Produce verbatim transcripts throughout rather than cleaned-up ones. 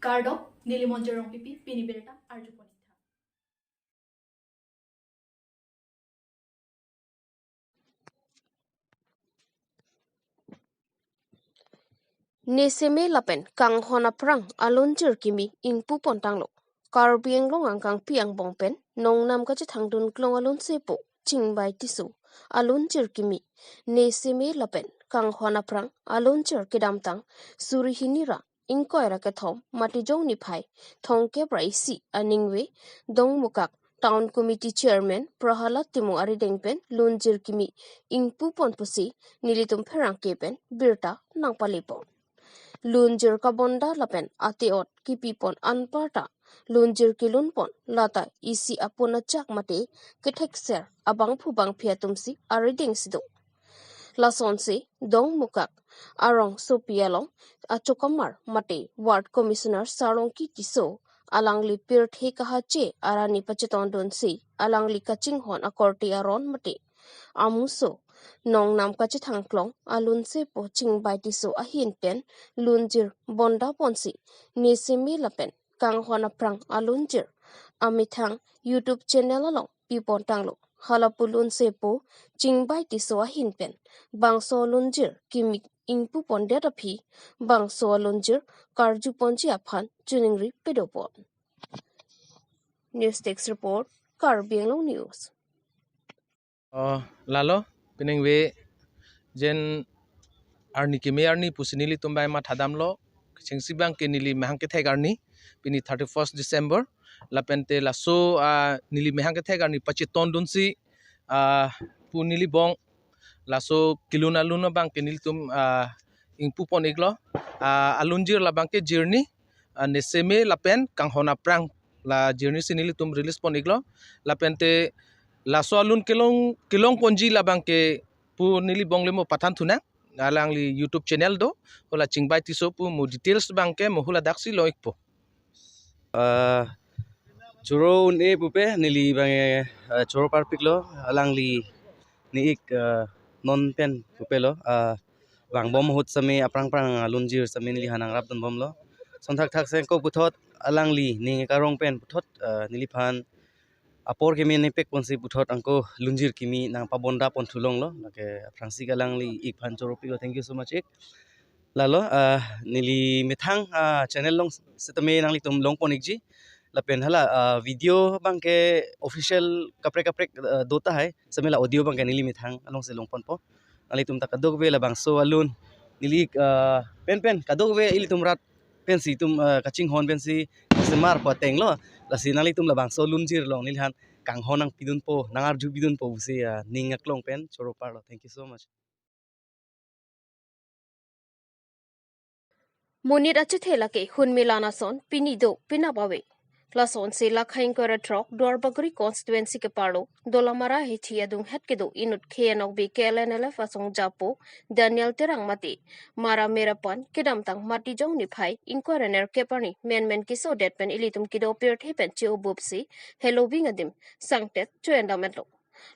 Kardom, neli Monjir Rongpipi, pini birta arjupon ik tha. Neseme lapen kanghon aphrang alunjir kimi ingpupon tanglo. Karbi Anglong angkangpi angbong pen nongnam kachethangdun klong alunsepo Chingbai Tisso alunjir kimi neseme lapen kanghon aphrang alunjir kedamtang suri hini ra ingkoi ra kethom Matijong niphai thomkep ra isi aningve Dongmukak Town Committee Chairman Prahalad Timung arideng pen lunjir kimi ingpupon pusi nelitum pherangke pen birta nangpalepon. Lunjir kabonda lapen ate-ot kipipon anparta lunjir kelunpon lata isi apun achak mate kethekser abangphu bangphi atumsi arideng si do. Lasonsi Dongmukak arongsopi along achokamar mate Ward Commissioner Sarlongki Tisso alangli pirthe kahache arani pachetondunsi alangli kachinghon akorte aron mate amuso nongnam kachethang klong alunsepo Chingbai Tisso ahin pen lunjir bondaponsi neseme lapen kanghon aphrang alunjir amethang YouTube channel along pipon tanglo. Halapu lunsepo Chingbai Tisso ahin pen bangso alunjir kimi ingpupondet aphi bangso alunjir karjuponji aphan choningri pedopon. News Desk Report, Karbi Anglong News. Oh, lalo, peningve jen arni keme arni pusi nelitum bai mathadamlo, kechengsi abangke neli mehang kethek arni, pini thirty-first December, lapente laso, ah, neli mehang kethek arni pachetondunsi, ah, pu neli bong, laso kelun alun abangke nelitum, ah, ingpupon iklo, ah, alunjir labangke jirni, ah, neseme lapen kanghon aphrang la jirni si nelitum release pon iklo, lapente laso alun kelong, kelongponji labangke pu neli bong le mo pathan thunang, alangli YouTube channel do, hala Chingbai Tisso pu mo details abangke mo hula daksi long ikpo. Ah, choro un-e pupe neli abangke, ah, choro parpiklo, alangli ne-ik, ah, non pen pupelo, ah, vangbom ahut sitame aphrang phrang alunjir sitame neli ha nangrapdunbomlo. Sonthak thak sengko puthot alangli ning karong pen puthot, ah, neliphan apor keme nepekponsi puthot angko lunjir kimi nangpabondapon thulonglo. Lake aphrangsi alangli ik aphan choro piklo. Thank you so much ik. Lalo, ah, neli methang, ah, channel along sitame nanglitum longpon ikji. Lapen hala, ah, video abangke official kaprek kaprek, ah, do tahai. Sitame la audio abangke neli methang alongsi longponpo. Nanglitum ta kadokave labangso alun neli, ah, pen pen kadokave ilitum rat pensi itum, ah, kachinghon pensi semar po atenglo. Lasi nanglitum labangso alunjir along neliphan kanghon nangpidunpo, nangarjupidunpo pusi, ah, ning aklong pen choro parlo. Thank you so much. Monit achethe lake hunmi lan ason pini do penap ave. Lasonsi Lakhaing Koira Throk Duarbagori constituency keparlo Dolamara hithi adunghet kedo inut K N O B K L N L F asong japo Daniel Terang mate Mara Merapan kedamtang Matijong niphai ingkoi ra nerkep arni menmen kesodet pen ilitum kedo pirthe pen che-obupsi heloving adim sangtet cho-en dametlo.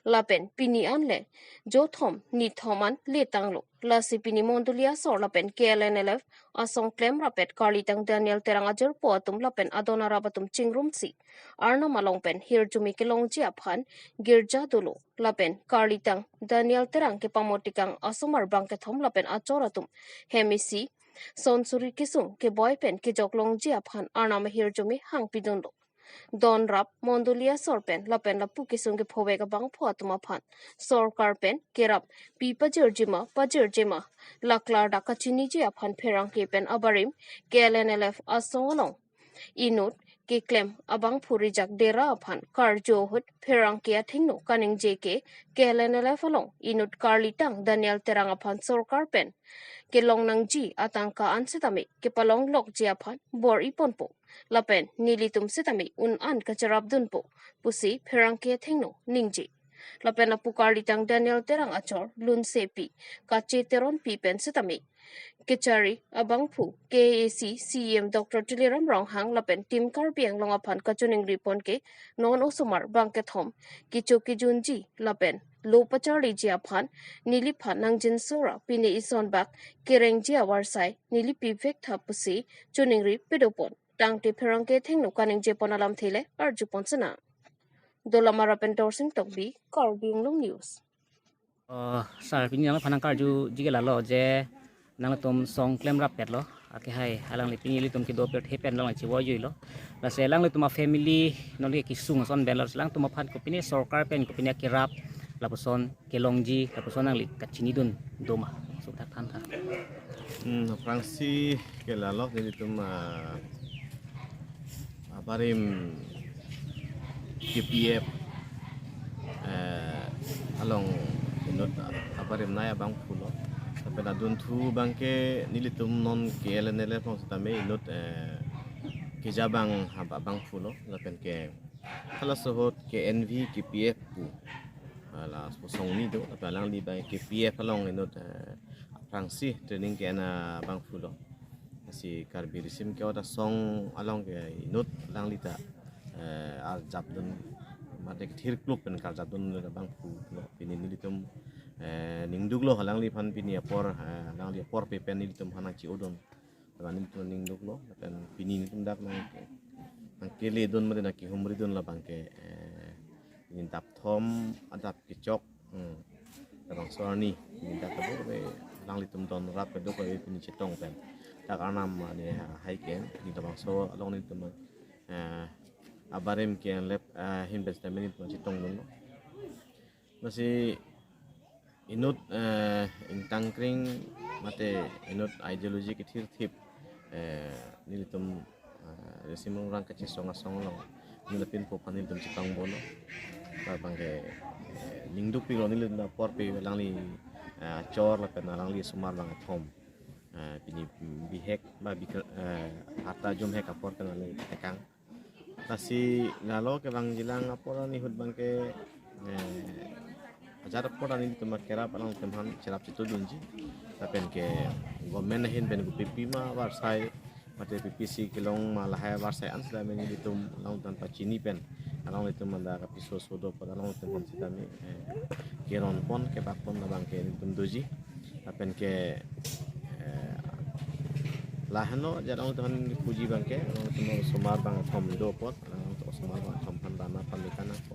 Lapen pini anle jothom nithom an letanglo. Lasi pini mondoli asor lapen K L N L F asong klem rapet karlitang Daniel Terang ajirpo atum lapen adon arap atum chingrumsi Arnam along pen hirjume kelongji aphan girja dolo. Lapen karlitang Daniel Terang kepamot tekang asomar bangkethom lapen achor atum hem isi sonsuri kesung keboi pen kejoklongji aphan Arnam ahirjume hangpidunlo. Don rap mondoli asor pen lapen lapu kesung kephovek abangphu atum aphan sorkar pen kerap pi pajirjima pajirjima laklar dak kachiniji aphan pherangke pen abarim K L N L F asong along inut keklem abangphu rijak dera aphan karju ahut pherangke athengno kaningje ke K L N L F along inut karlitang Daniel Terang aphan sorkar pen kelong nangji atangka an sitame kepalonglokji aphan bor-iponpo. Lapen nelitum sitame un an kacherapdunpo pusi pherangke athengno ningje. Lapen apu karlitang Daniel Terang achor lunsepi Kache Teronpi pen sitame kechari abangphu K A A C C E M Doctor Tuliram Ronghang lapen Team Karbi Anglong aphan kachoningripon ke non osomar bangkethom kecho kejunji lapen lo pacharliji aphan neliphan nangjinsora pine isonbak kerengji avarsai neli pivek tha pusi choningri pedopon. tangte pherangke athengno kaningje pon alamthe le arju pon sena. Dolamara pen Dorsing Tokbi, Karbi Anglong News. Oh, sir, pini nangphan nangkarjuji ke lalo je nangtum song klemrap petlo. Akehai alangli pini ilitum kedo apirthe pen along chivoijuilo. Lasi alanglitum a-family nonke kesung ason pen lo, alangtum aphan kopine sorkar pen kopine kerap lapuson kelongji lapuson nangli kachinidun doma. Sukthak than tha. Hmm, aphrangsi ke lalo nelitum, ah, abarim K P F, eh, along inut abarim nai abangphulo. Lapen adunthu abangke nelitum non K L N L F along setame inut, eh, keja abang haba abangphulo. Lapen ke halaso ahut ke N V K P F pu. Hala song ni do, lapen alangli abang K P F along inut, eh, aphrangsi training ke-en abangphulo. Lasi Karbi risim ke-ot asong along ke inut alangli ta, eh, arjapdun, mate kethir kluk pen karjapdun abangphulo. Pini nelitum, eh, ningduklo alangliphan pini apor, eh, alangli apor pe pen nelitum aphan nangchi-odun. Lapen nelitum ningduklo, lapen pini nelitum dak nang, nangkeledun mate nangkehumridun labangke, eh, pini dapthom adap kechok, hmm, labangso arni, pini dak kedo kave alanglitum donrap kedo kave pini chetong pen. Dak Arnam ani hai ke, pini labangso along nelitum, eh, abarim ke lep, eh, ahin pen setame nelitum chetongdunlo. Lasi inut, eh, ingtangkring mate inut ideology kethirthip, eh, nelitum, eh, risim rongrang kachesong asong along nelitum pinpo aphan nelitum chepangbomlo. Labangke, eh, ningdukpiklo nelitum apor pe alangli, eh, achor lapen alangli asomar abang athom. Eh, pini bihek ba bikra-, eh, harta jumhek apor pen alangli tekang. Lasi lalo kevangjilang apor arni ahut abangke, eh, ajat apor arni nelitum kerap alangtum aphan cherap chetongdunji. Lapen ke government ahin pen kopi pima avarsai, mate P P C kelong ma lahai avarsai an setame nelitum alangtum aphan pachini pen, alanglitum anta kapiso sodo pon alanglitum aphan setame, eh, keron pon kebak pon labangke nelitum doji. Lapen ke, eh, lahenlo, jadong teman puji abangke, alangtum osomar abang athom do apot, alangtum osomar abang athom aphan dana pameka nangpo.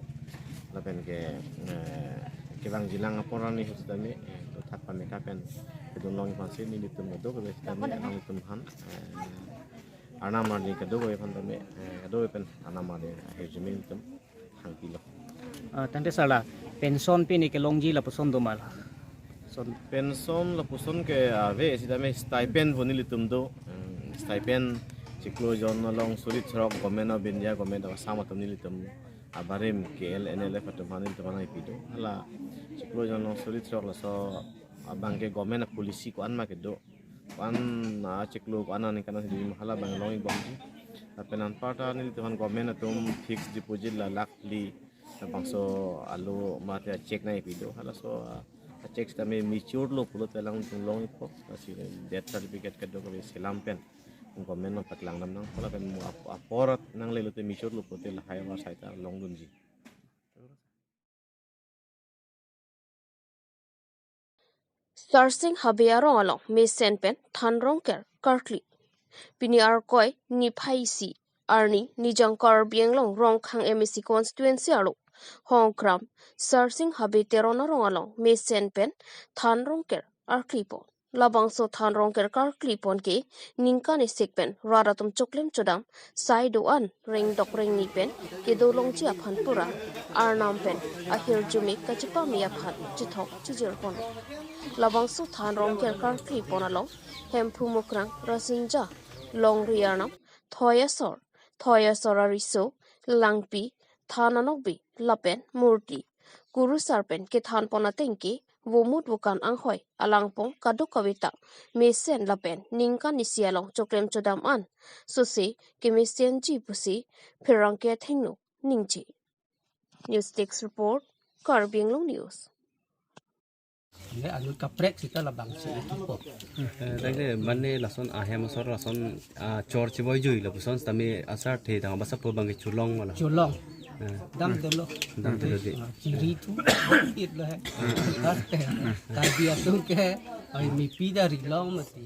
Lapen ke, eh, kevangjilang apor arni ahut setame, eh, dothak pameka pen kedun longji aphansi nelitum kedo kave setame, alangtum aphan, eh, Arnam arni kedo kave aphan tame, eh, kedo kave pen Arnam arni ahirjume nelitum hangpilo. Ah, tangte sir la, pension pini kelongji lapuson doma la? Son. Pension lapuson ke ave, setame stipend pu nelitum do. Hmm, stipend chiklo jon along suri throk Government of India, Government of Assam atum nelitum abarim K L N L F atum aphan nelitum aphan nangpido. Hala chiklo jon along suri throk laso abangke government a-policy ko-an ma kedo. Ko-an, ah, chiklo ko-an aningkan si dojima hala abang longji bomji. Lapen anparta nelitum aphan government atum fixed deposit la lakh phli labangso alo mate a-cheque nangpido. Halaso, ah, a-cheque setame mature lo pulote alangtum longpo. Lasi death certificate kedo kave selam pen government along paklangdam nangpo lapen mo ap-, apor nangle lote mature lo pulote lahai avarsai ta longdunji. Sarsing Habe arong along mesen pen than rongker karkli. Pini Arkoi niphai isi arni Nijang Karbi Anglong Rongkhang M A C constituency arlo Hongkram Sarsing Habe Teron arong along mesen pen than rongker karkli pon. Labangso than rongker karkli pon ke ningkan isik pen rat atum choklem chodam sai do-an rengdok rengni pen kedo longji aphan pura Arnam pen ahirjume kachepame aphan chethok chijir pon. Labangso than rongker karkli pon along Hemphu Mukrang, Rasinja, Longri Arnam, Thoi Asor, Thoi Asor Ariso, Langpi, Than Anokbi lapen Murti, kurusar pen kethan pon ateng ke vomut vokan anghoi alangpong kadokave ta mesen lapen ningkan isi along choklem chodam an sose kemesenji pusi pherangke athengno ningje. News Desk Report, Karbi Anglong News. Ye, anu kaprek sita labangsi itu po. Eh, tangte mane lason ahem asor lason, ah, chor chiboi jui lapuson setame asarthe tang basa po abangke cholong wala. Cholong. Eh. Damdelo. Damdelo de. Ah, chiri tu. It lo hai. Karbi atum ke, ai mipi dari long mati.